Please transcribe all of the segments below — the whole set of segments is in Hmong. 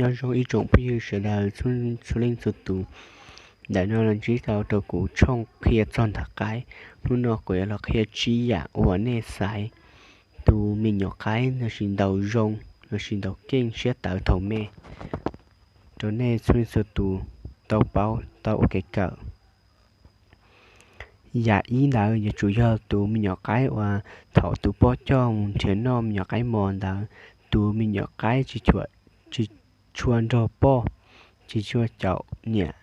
Nyob zoo ib tsoom phooj ywg sawv daws txhua leej txhua tus, ntawm no los ntsib tau rau kuv tshooj qhia txog ntawm qaib. Hnub no kuv yuav los qhia tsib yam uas nej xaiv tus me nyuam qaib lossis ntaus zoo lossis ntaus keej siab tawv thaum me rau nej txhua leej txhua tus tau paub tau ua kev kawm. Yam ib ntawd yuav tsum yog tus me nyuam qaib uas thaum tus poj coj mus nrhiav noj me nyuam qaib mos ntawd, tus me nyuam qaib tsis tshua nrog poj, tsis tshua caum niam,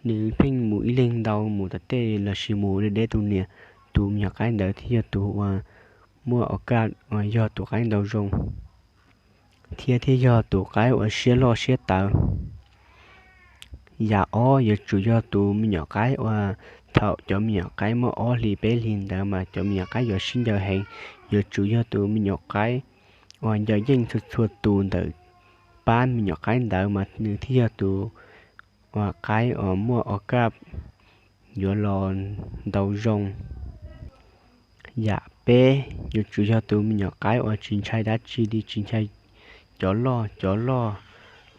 nws pheej mus ib leeg ntau mus tom tej lossis mus deb deb tus niam, tus me nyuam qaib ntawd thiaj yog tus uas muaj o kaj uas yog tus qaib ntaus zoo thiab thiaj yog tus qaib uas siab loj siab tawv. Yam ob yuav tsum yog tus me nyuam qaib uas thaum cov me nyuam qaib muaj ob hlis peb hlis ntawd mas cov me nyuam qaib yuav sib ncaws heev. Yuav tsum yog tus me nyuam qaib uas nco yeej txhua txhua tus ntawm pab me nyuam qaib ntawd mas nws thiaj yog tus uas qaib uas muaj o kaj yuav los ntaus zoo. Yam peb yuav tsum yog tus me nyuam qaib uas tsis ntshai dab tsi li, tsis ntshai cov loj, cov loj,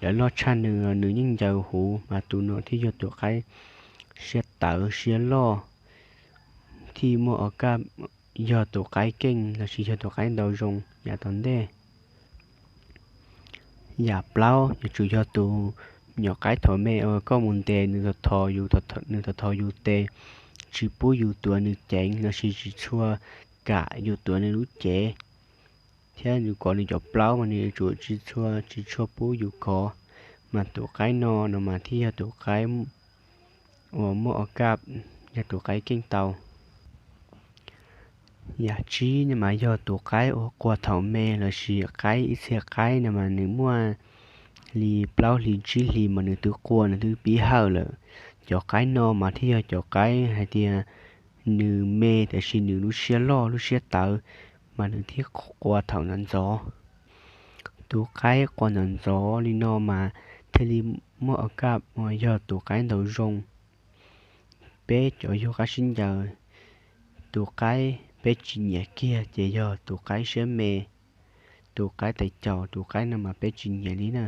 lawv loj tshaj nws los nws yeej ncaws huv, mas tus no thiaj yog tus qaib siab tawv siab loj, thiaj muaj o kaj yog tus qaib keej lossis yog tus qaib ntaus zoo yav tom ntej. Yam plaub yuav tsum yog tus me nyuam qaib thaum me uas koj mus ntes nws, nws thov thov yus tes, tsis pub yus tuav nws ceev lossis tsis tshua kam yus tuav nws lub cev, thiab yus kov nws cov plaub mas nws yuav tsum tsis tshua, tsis tshua pub yus kov, mas tus qaib no no mas thiaj yog tus qaib uas muaj o kaj, yog tus qaib keej tau. Yam tsib no mas yog tus qaib uas quas thaum me lossis qaib ib txhia qaib no mas nws muaj li plaub hlis tsib hlis mas nws twb quas nws twb pib hawm lawm. Cov qaib no mas thiaj yog cov qaib hais tias nws me tab sis nws lub siab loj lub siab tawv, mas nws thiaj quas thaum ntxov ntxov. Tus qaib quas ntxov ntxov li no mas thiaj li muaj o kaj uas yog tus qaib ntaus zoo. Peb cov yug qaib sib ncaws, tus qaib peb tsis nyiam kiag ces yog tus qaib siab me, tus qaib tais caus, tus qaib no mas peb tsis nyiam li na.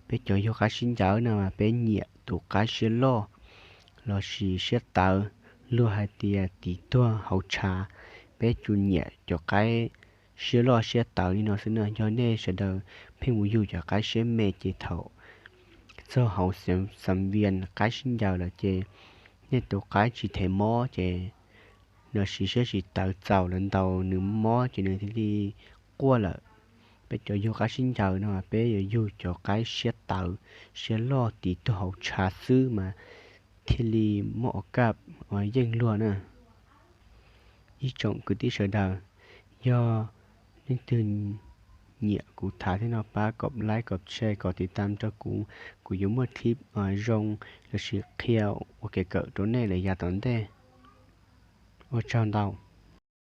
Peb cov yug qaib sib ncaws no mas peb nyiam tus qaib siab loj lossis siab tawv, luag hais tias tiv tuag hauv tshav. Peb tsuas nyiam cov qaib siab loj siab tawv li no xwb na. Yog nej sawv daws pheej mus yug cov qaib siab me ces thaum txog hauv xam vias qaib sib ncaws lawm ces nej tus qaib tsis them mob ces lossis siab tsis tawv txaus lawv ntaus nws mob ces nws thiaj li quaj lawm. Peb cov yug qaib sib ncaws no peb yuav yug cov qaib siab tawv siab loj tiv tuag hauv tshav xwb mas thiaj li muaj o kaj uas yeej luag na. Ib tsoom kwv tij sawv daws, yog leej twg nyiam kuv tham thiab no pab kom like kom share kom tiv tam rau kuv, kuv yuav muaj clip zoo lossis qhia ua kev kawm rau nej lawm yav tom ntej. Ua tsaug ntau.